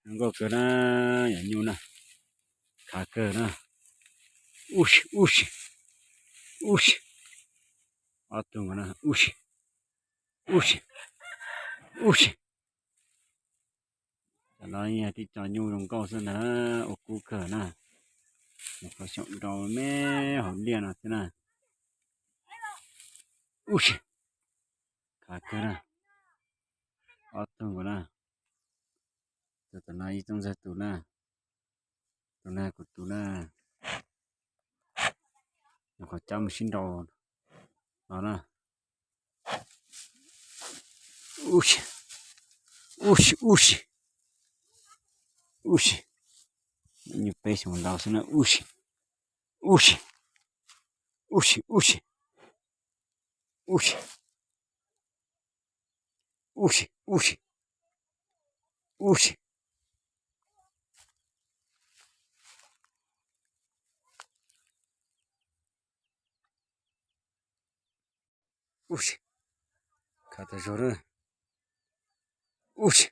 Zoo nkauj kawg na, yog nyuj na, khav kawg na. Ub si, ub si, ub si, ob tug na, ub si, ub si, ub si. Tam no yog tib co nyuj zoo nkauj xwb ntag, ua kub kawg na. Nyuam qhuav xyaum nrau me hauv liaj no xwb na. Ub si, khav kawg na, ob tug nkaus na. Tus tam no ib txooj ntxawg tus na, tus na kuv tus na. Nyuam qhuav cab mus sib nrau no na. Ub si, ub si, ub si, ub si. Nyuj peb xyoos ntau xwb na, ub si, ub si, ub si, ub si, ub si, ub si, ub si, ub si. Ub si, khav tas zog na. Ub si,